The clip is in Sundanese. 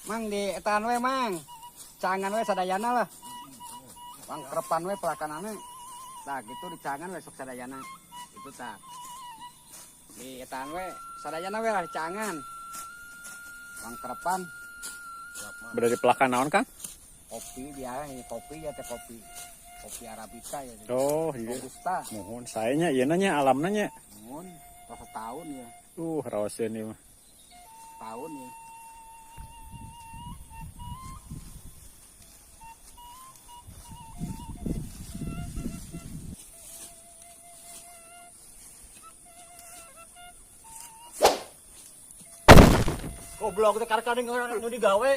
Mang di etaan we mang. Cangan we sadayana lah. Mang kerepan we pelakanane. Tah gitu dicangan we sok sadayana. Itu tah. Di etaan we sadayana we lah dicangan. Mang kerepan. Berada di pelakan naon Kang? Kopi dia, ini kopi ya teh kopi. Kopi Arabica ya. Oh, iya. Robusta. Mohon sayanya ieu nya alamna nya. Mohon tos setahun ya. Raoseun ieu mah. Tahun ya. Goblok teh karek nu digawe.